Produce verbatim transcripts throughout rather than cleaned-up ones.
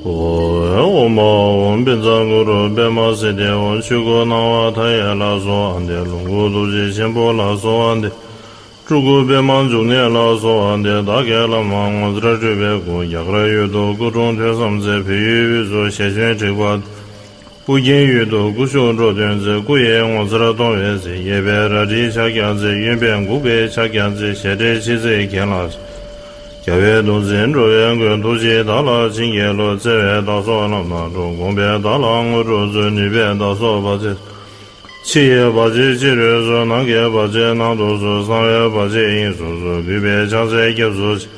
ཨོཾ་ཨཱཿཧཱུྃ་བཛྲ་གུ་རུ་པདྨ་སིདྡྷི་ཧཱུྃ། ཆོས་སྐུ་སྣང་བ་མཐའ་ཡས་ལ་སོགས་པ་འདི། ལོངས་སྐུ་ཐུགས་རྗེ་ཆེན་པོ་ལ་སོགས་པ་འདི། སྤྲུལ་སྐུ་པདྨ་འབྱུང་གནས་ལ་སོགས་པ་འདི། བདག་གི་བླ་མ་ངོ་མཚར་སྤྲུལ་པའི་སྐུ། རྒྱ་གར་ཡུལ་དུ་སྐུ་འཁྲུངས་ཐོས་བསམ་མཛད། བོད་ཡུལ་དབུས་སུ་ཞལ་བྱོན་དྲེགས་པ། ཨོ་རྒྱན་ཡུལ་དུ་སྐུ་བཞུགས་འགྲོ་དོན་མཛད། སྐུ་ཡི་ངོ་མཚར་སྟོང་བའི་ཚེ། གཡས་པས་རལ་གྲིའི་ཕྱག་རྒྱ་མཛད། གཡོན་པས་འགུགས་པའི་ཕྱག་རྒྱ་མཛད། ཞལ་བགྲད་མཆེ་གཙིགས་གྱེན་ལ། རྒྱལ་བའི་གདུང་འཛིན་འགྲོ་བའི་མགོན། ཐུགས་རྗེས་བདག་ལ་བྱིན་གྱིས་རློབས། བརྩེ་བས་བདག་སོགས་ལམ་སྣ་དྲོངས། དགོངས་པས་བདག་ལ་དངོས་གྲུབ་སྩོལ། ནུས་པས་བདག་སོགས་བར་ཆད། ཕྱི་ཡི་བར་ཆད་ཕྱི་རོལ་སོལ། ནང་གི་བར་ཆད་ནང་དུ་སོལ། གསང་བའི་བར་ཆད་དབྱིངས་སུ་སོལ། གུས་པས་ཕྱག་འཚལ་སྐྱབས་སུ་མཆི།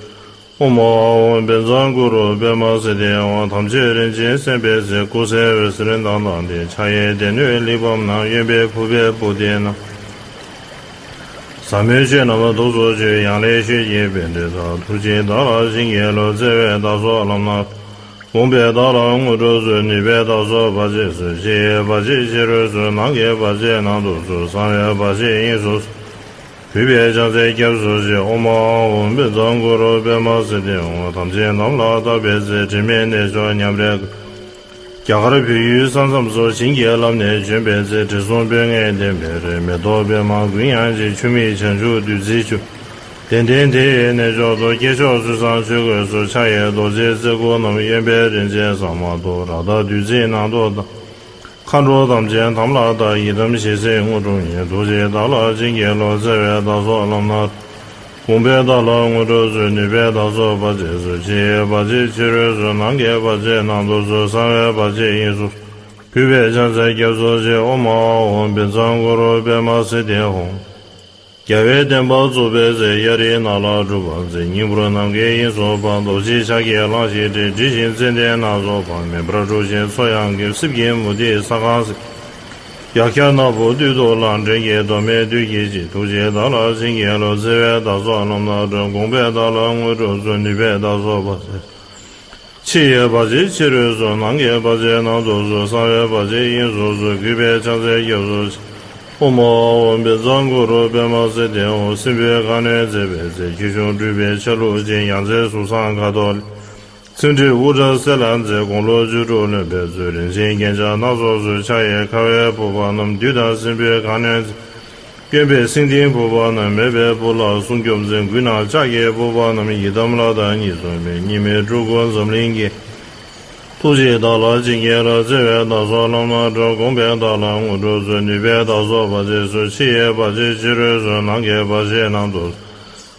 ཨོཾ་ཨཱཿཧཱུྃ་བཛྲ་གུ་རུ་པདྨ་སིདྡྷི་ཧཱུྃ། དམ་ཆོས་རིན་ཆེན་གསན་པའི་ཚེ། སྐུ་གསལ་འོད་ཟེར་མདངས་དང་ལྡན། ཕྱག་གཡས་སྡེ་སྣོད་གླེགས་བམ་བསྣམས། གཡོན་པས་ཕུར་པའི་པུསྟི་བསྣམས། ཟབ་མོའི་ཆོས་རྣམས་ཐུགས་སུ་ཆུད། ཡང་ལེ་ཤོད་ཀྱི་པཎྜི་ཏ། ཐུགས་རྗེས་བདག་ལ་བྱིན་གྱིས་རློབས། བརྩེ་བས་བདག་སོགས་ལམ་སྣ། དགོངས་པས་བདག་ལ་དངོས་གྲུབ་སྩོལ། ནུས་པས་བདག་སོགས་བར་ཆད་སོལ། ཕྱི་ཡི་བར་ཆད་ཕྱི་རོལ་སོལ། ནང་གི་བར་ཆད་ནང་དུ་སོལ། གསང་བའི་བར་ཆད་དབྱིངས་སུ་སོལ། གུས་པས་ཕྱག་འཚལ་སྐྱབས་སུ་མཆི། ཨོཾ་ཨཱཿཧཱུྃ་བཛྲ་གུ་རུ་པདྨ་སིདྡྷི་ཧཱུྃ། དམ་ཅན་དམ་ལ་བཏགས་པའི་ཚེ། དྲི་མེད་གནས་མཆོག་ཉམས་རེ་དགའ། རྒྱ་གར་བོད་ཡུལ་ས་མཚམས་སུ། བྱིན་གྱིས་བརླབས་ནས་བྱོན་པའི་ཚེ། དྲི་བསུང་སྤོས་ངད་ལྡན་པའི་རི། མེ་ཏོག་པདྨ་དགུན་ཡང་བརྗིད། ཆུ་མིག་བྱང་ཆུབ་བདུད་རྩིའི་ཆུ། གདན་སྟེང་དེ་ཡི་གནས་མཆོག་ཏུ། སྐྱེས་མཆོག་ཚུལ་བཟང་ཆོས་གོས་གསོལ། ཕྱག་གཡས་རྡོ་རྗེ་རྩེ་དགུ་བསྣམས། གཡོན་པས་རིན་ཆེན་ཟ་མ་ཏོག། རཀྟ་བདུད་རྩིས་ནང་དུ་གཏམས། མཁའ་འགྲོ་དམ་ཅན་དམ་ལ་བཏགས། ཡི་དམ་ཞལ་གཟིགས་དངོས་གྲུབ་བརྙེས། ཐུགས་རྗེས་བདག་ལ་བྱིན་གྱིས་རློབས། བརྩེ་བས་བདག་སོགས་ལམ་སྣ། དགོངས་པས་བདག་ལ་དངོས་གྲུབ་སྩོལ། ནུས་པས་བདག་སོགས་བར་ཆད་སོལ། ཕྱི་ཡི་བར་ཆད་ཕྱི་རོལ་སོལ། ནང་གི་བར་ཆད་ནང་དུ་སོལ། གསང་བའི་བར་ཆད་དབྱིངས་སུ་སོལ། གུས་པས་ཕྱག་འཚལ་སྐྱབས་སུ་མཆི། ཨོཾ་ཨཱཿཧཱུྃ་བཛྲ་གུ་རུ་པདྨ་སིདྡྷི་ཧཱུྃ། རྒྱལ་བའི་བསྟན་པ་བཙུགས་པའི་ཚེ། གཡའ་རིའི་ནགས་ལ་སྒྲུབ་པར་མཛད། སྙིང་པོར་ནམ་མཁའི་དབྱིངས་སུ་འཕགས། རྡོ་རྗེའི་ཕྱག་གིས་གླང་ཞིག་བསྒྲལ། དྲི་ཞིམ་ཙན་དན་སྣ་ཚོགས་འཕངས། མེ་འབར་འཁྲུགས་ཤིང་མཚོ་ཡང་འགེམས། སྲིབ་ཀྱི་མུ་ཏིག་ས་ཁང་བསིལ། ཡ་གྱལ་ནག་པོ་སྟོད་དུ་ལངས། འདྲེ་ཡི་གདོང་མའི་བདུད་ཀྱིས་བཅིངས། ཐུགས་རྗེས་བདག་ལ་བྱིན་གྱིས་རློབས། བརྩེ་བས་བདག་སོགས་ལམ་སྣ་དྲོངས། དགོངས་པས་བདག་ལ་དངོས་གྲུབ་སྩོལ། ནུས་པས་བདག་སོགས་བར་ཆད། ཕྱི་ཡི་བར་ཆད་ཕྱི་རོལ་སོལ། ནང་གི་བར་ཆད་ནང་དུ་སོལ། གསང་བའི་བར་ཆད་དབྱིངས་སུ་སོལ། གུས་པས་ཕྱག་འཚལ་སྐྱབས་སུ་མཆི། ཨོཾ་ཨཱཿཧཱུྃ་བཛྲ་གུ་རུ་པདྨ་སིདྡྷི་ཧཱུྃ། སྲིན་པོའི་ཁ་གནོན་མཛད་པའི་ཚེ། ཁྱེའུ་ཆུང་སྤྲུལ་པའི་ཆ་ལུགས་ཅན། ཡ་མཚན་གཟུགས་བཟང་ཁ་དོག་ལེགས། ཚེམས་དྲེགས་དབུ་སྐྲ་སེར་ལ་མཛེས། དགུང་ལོ་བཅུ་དྲུག་ལོན་པའི་ཚུལ། རིན་ཆེན་རྒྱན་ཆ་སྣ་ཚོགས་གསོལ། ཕྱག་གཡས་ཁ་བའི་ཕུར་པ་བསྣམས། བདུད་དང་སྲིན་པོའི་ཁ་གནོན་མཛད། གཡོན་པས་སེང་ལྡེང་ཕུར་པ་བསྣམས། མེ་འབར་སྤུ་ལ་སྲུང་སྐྱོབ་མཛད། མགུལ་ན་ལྕགས་ཀྱི་ཕུར་པ་བསྣམས། ཡི་དམ་ལྷ་དང་གཉིས་སུ་མེད། གཉིས་མེད་སྤྲུལ་སྐུ་འཛམ་གླིང་རྒྱན། ཐུགས་རྗེས་བདག་ལ་བྱིན་གྱིས་རློབས། བརྩེ་བས་བདག་སོགས་ལམ་སྣ་དྲོངས། དགོངས་པས་བདག་ལ་དངོས་གྲུབ་སྩོལ། ནུས་པས་བདག་སོགས་བར་ཆད་སོལ། ཕྱི་ཡི་བར་ཆད་ཕྱི་རོལ་སོལ། ནང་གི་བར་ཆད་ནང་དུ་སོལ།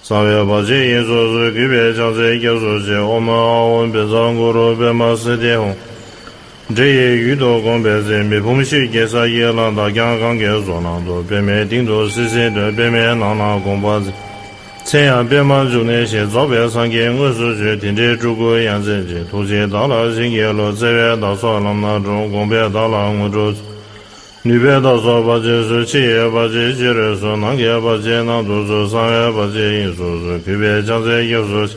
གསང་བའི་བར་ཆད་དབྱིངས་སུ་སོལ། གུས་པས་ཕྱག་འཚལ་སྐྱབས་སུ་མཆི། ཨོཾ་ཨཱཿཧཱུྃ་བཛྲ་གུ་རུ་པདྨ་སིདྡྷི་ཧཱུྃ། འདྲེ་ཡི་ཡུལ་དུ་འོངས་པའི་ཚེ། མེ་ཕུང་ཤེལ་གྱི་ས་ཡིས་བསླངས། མདའ་རྒྱང་གང་གི་ཟུར་ནང་དུ། པདྨའི་སྟེང་དུ་སིལ་སིལ་སྒྲོན། པདྨའི་ནང་ན་དགོངས་པ་མཛད། མཚན་ཡང་པདྨ་འབྱུང་གནས་ཞེས། རྫོགས་པའི་སངས་རྒྱས་དངོས་སུ་བྱོན། དེ་འདྲའི་སྤྲུལ་སྐུ་ཡ་མཚན་ཅན། ཐུགས་རྗེས་བདག་ལ་བྱིན་གྱིས་རློབས། བརྩེ་བས་བདག་སོགས་ལམ་སྣ་དྲོངས། དགོངས་པས་བདག་ལ་དངོས་གྲུབ་སྩོལ། ནུས་པས་བདག་སོགས་བར་ཆད་སོལ། ཕྱི་ཡི་བར་ཆད་ཕྱི་རོལ་སོལ། ནང་གི་བར་ཆད་ནང་དུ་སོལ། གསང་བའི་བར་ཆད་དབྱིངས་སུ་སོལ། གུས་པས་ཕྱག་འཚལ་སྐྱབས་སུ་མཆི།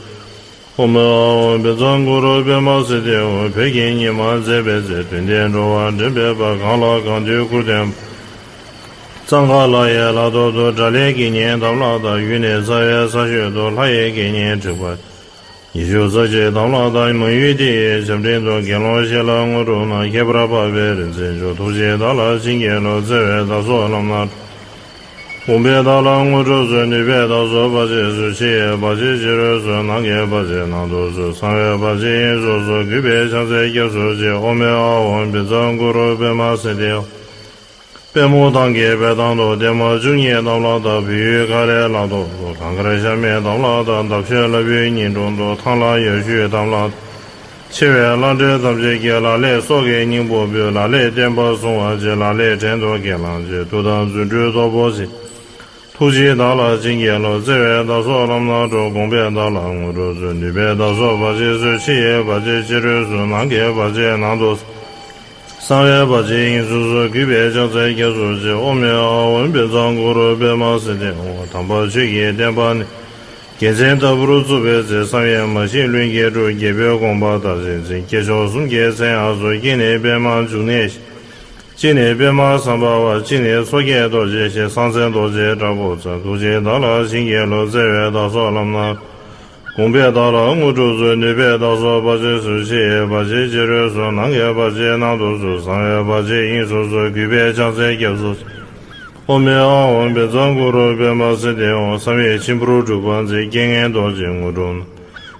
ཨོཾ་ཨཱཿཧཱུྃ་བཛྲ་གུ་རུ་པདྨ་སིདྡྷི་ཧཱུྃ། བོད་ཀྱི་ཉི་མ་མཛད་པའི་ཚེ། དོན་ལྡན་འགྲོ་བ་འདྲེན་པའི་དཔལ། གང་ལ་གང་འདུལ་སྐུར་སྟོན། གཙང་ཁ་ལ་ཡའི་ལ་ཐོག་ཏུ། དགྲ་ལྷའི་དགེ་བསྙེན་དམ་ལ་བཏགས། གཡུལ་ནས་ཚ་བའི་ས་ཤོད་དུ། ལྷ་ཡི་དགེ་བསྙེན་དྲེགས་པ། ཉི་ཤུ་རྩ་གཅིག་དམ་ལ་བཏགས། མང་ཡུལ་དེ་ཡི་ཞབས་འབྲིང་དུ། དགེ་སློང་བཞི་ལ་དངོས་གྲུབ་གནང་། ཁྱད་པར་འཕགས་པའི་རིག་འཛིན་མཆོག། ཐུགས་རྗེས་བདག་ལ་བྱིན་གྱིས་རློབས། བརྩེ་བས་བདག་སོགས་ལམ་སྣ། དགོངས་པས་བདག་ལ་དངོས་གྲུབ་སྩོལ། ནུས་པས་བདག་སོགས་བར་ཆད་སོལ། ཕྱི་ཡི་བར་ཆད་ཕྱི་རོལ་སོལ། ནང་གི་བར་ཆད་ནང་དུ་སོལ། གསང་བའི་བར་ཆད་དབྱིངས་སུ་སོལ། གུས་པས་ཕྱག་འཚལ་སྐྱབས་སུ་མཆི། ཨོཾ་ཨཱཿཧཱུྃ་བཛྲ་གུ་རུ་པདྨ་སིདྡྷི། པདྨོ་ཏང་གི་བེ་ཐང་དུ། བདེ་མ་བཅུ་གཉིས་དམ་ལ་བཏགས། བོད་ཡུལ་ཀ་རའི་ལ་ཐོག་ཏུ། གངས་དཀར་ཤ་མེད་དམ་ལ་བཏགས། འདབ་ཆགས་ལྷ་བུའི་ཉིན་དྲུང་དུ། ཐང་ལྷ་ཡ་ཤུད་དམ་ལ་བཏགས། ཆེ་བའི་ལྷ་འདྲེ་ཐམས་ཅད་ཀྱིས། ལ་ལས་སྲོག་གི་སྙིང་པོ་ཕུལ། ལ་ལས་བསྟན་པ་སྲུང་བར་བྱེད། ལ་ལས་བྲན་དུ་ཁས་བླངས་བྱེད། མཐུ་དང་རྫུ་འཕྲུལ་སྟོབས་པོ་ཆེ། ཐུགས་རྗེས་བདག་ལ་བྱིན་གྱིས་རློབས། བརྩེ་བས་བདག་སོགས་ལམ་སྣ་དྲོངས། དགོངས་པས་བདག་ལ་དངོས་གྲུབ་སྩོལ། ནུས་པས་བདག་སོགས་བར་ཆད་སོལ། ཕྱི་ཡི་བར་ཆད་ཕྱི་རོལ་སོལ། ནང་གི་བར་ཆད་ནང་དུ་སོལ། གསང་བའི་བར་ཆད་དབྱིངས་སུ་སོལ། གུས་པས་ཕྱག་འཚལ་སྐྱབས་སུ་མཆི། ཨོཾ་ཨཱཿཧཱུྃ་བཛྲ་གུ་རུ་པདྨ་སིདྡྷི་ཧཱུྃ། དམ་པ་ཆོས་ཀྱི་བསྟན་པ་ནི། རྒྱལ་མཚན་ལྟ་བུར་བཙུགས་པའི་ཚེ། བསམ་ཡས་མ་བཞེངས་ལྷུན་གྱིས་གྲུབ། རྒྱལ་པོའི་དགོངས་པ་མཐར་ཕྱིན་མཛད། སྐྱེས་མཆོག་གསུམ་གྱི་མཚན་ཡང་གསོལ། གཅིག་ནི་པདྨ་འབྱུང་གནས་ཞེས། གཅིག་ནི་པདྨ་སམྦྷ་ཝ། གཅིག་ནི་མཚོ་སྐྱེས་རྡོ་རྗེ་ཞེས། གསང་མཚན་རྡོ་རྗེ་དྲག་པོ་རྩལ། ཐུགས་རྗེས་བདག་ལ་བྱིན་གྱིས་རློབས། བརྩེ་བས་བདག་སོགས་ལམ་སྣ། དགོངས་པས་བདག་ལ་དངོས་གྲུབ་སྩོལ། ནུས་པས་བདག་སོགས་བར་ཆད་སོལ། ཕྱི་ཡི་བར་ཆད་ཕྱི་རོལ་སོལ། ནང་གི་བར་ཆད་ནང་དུ་སོལ། གསང་བའི་བར་ཆད་དབྱིངས་སུ་སོལ། གུས་པས་ཕྱག་འཚལ་སྐྱབས་སུ་མཆི། ཨོཾ་ཨཱཿཧཱུྃ་བཛྲ་གུ་རུ་པདྨ་སིདྡྷི་ཧཱུྃ། གསང་བའི་མཆིམས་ཕུར་འབྲུག་པ་མཛད། རྐྱེན་ངན་ཟློག་ཅིང་དངོས་གྲུབ་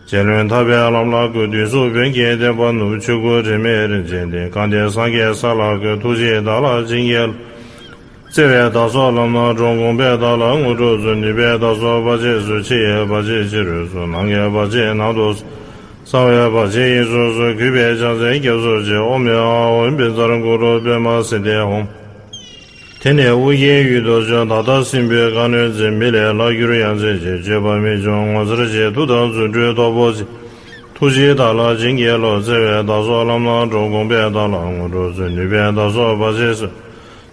སྣང་། རྗེ་བློན་ཐར་པའི་ལམ་ལ་བཀོད། བདུད་ཟུག་བོན་གྱི་བསྟན་པ་བསྣུབས། ཆོས་སྐུ་དྲི་མེད་རིན་ཆེན་གདན། གང་དེར་སངས་རྒྱས་ས་ལ་བཀོད། ཐུགས་རྗེས་བདག་ལ་བྱིན་གྱིས་རློབས། བརྩེ་བས་བདག་སོགས་ལམ་སྣ་དྲོངས། དགོངས་པས་བདག་ལ་དངོས་གྲུབ་སྩོལ། ནུས་པས་བདག་སོགས་བར་ཆད་སོལ། ཕྱི་ཡི་བར་ཆད་ཕྱི་རོལ་སོལ། ནང་གི་བར་ཆད་ནང་དུ་སོལ། གསང་བའི་བར་ཆད་དབྱིངས་སུ་སོལ། གུས་པས་ཕྱག་འཚལ་སྐྱབས་སུ་མཆི། ཨོཾ་ཨཱཿཧཱུྃ་བཛྲ་གུ་རུ་པདྨ་སིདྡྷི་ཧཱུྃ། དེ་ནས་ཨོ་རྒྱན་ཡུལ་དུ་བྱོན། ད་ལྟ་སྲིན་པོའི་ཁ་གནོན་མཛད། མི་ལས་ལྷག་གྱུར་ཡ་མཚན་ཆེ། སྤྱོད་པ་མི་འབྱུང་ངོ་མཚར་ཆེ། མཐུ་དང་རྫུ་འཕྲུལ་སྟོབས་པོ་ཆེ། ཐུགས་རྗེས་བདག་ལ་བྱིན་གྱིས་རློབས། བརྩེ་བས་བདག་སོགས་ལམ་སྣ་དྲོངས། དགོངས་པས་བདག་ལ་དངོས་གྲུབ་སྩོལ། ནུས་པས་བདག་སོགས་བར་ཆད་སོལ།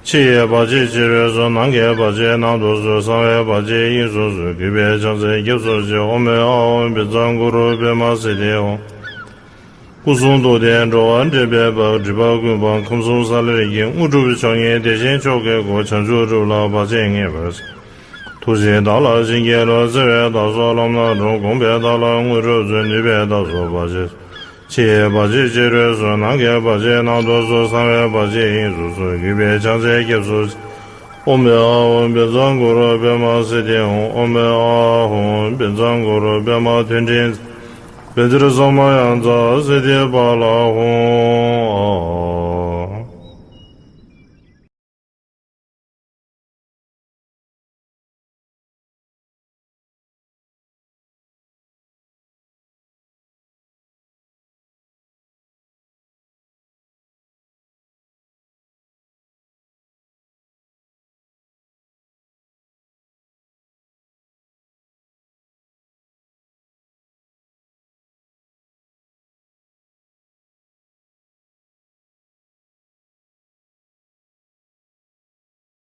ཕྱི་ཡི་བར་ཆད་ཕྱི་རོལ་སོལ། ནང་གི་བར་ཆད་ནང་དུ་སོལ། གསང་བའི་བར་ཆད་དབྱིངས་སུ་སོལ། གུས་པས་ཕྱག་འཚལ་སྐྱབས་སུ་མཆི། ཨོཾ་ཨཱཿཧཱུྃ་བཛྲ་གུ་རུ་པདྨ་སིདྡྷི་ཧཱུྃ། སྐུ་གསུང་ཐུགས་ལྡན་འགྲོ་བ་འདྲེན་པའི་དཔལ། སྒྲིབ་པ་ཀུན་སྤངས་ཁམས་གསུམ་ས་ལེར་འགྱེད། དངོས་གྲུབ་མཆོག་བརྙེས་བདེ་ཆེན་མཆོག་གི་སྐུ། བྱང་ཆུབ་སྒྲུབ་ལ་བར་ཆད་ངེས་པར་སེལ། ཐུགས་རྗེས་བདག་ལ་བྱིན་གྱིས་རློབས། བརྩེ་བས་བདག་སོགས་ལམ་སྣ་དྲོངས། དགོངས་པས་བདག་ལ་དངོས་གྲུབ་སྩོལ། ནུས་པས་བདག་སོགས་བར་ཆད་སོལ། ཕྱི་ཡི་བར་ཆད་ཕྱི་རོལ་སོལ། ནང་གི་བར་ཆད་ནང་དུ་སོལ། གསང་བའི་བར་ཆད་དབྱིངས་སུ་སོལ། གུས་པས་ཕྱག་འཚལ་སྐྱབས་སུ་མཆི། ཨོཾ་ཨཱཿཧཱུྃ་བཛྲ་གུ་རུ་པདྨ་སིདྡྷི་ཧཱུྃ། ཨོཾ་ཨཱཿཧཱུྃ་བཛྲ་གུ་རུ་པདྨ་མཐུ་ལྡན། བཛྲ་ས་མ་ཡ་ཛཿསིདྡྷི་ཕ་ལ་ཧཱུྃ།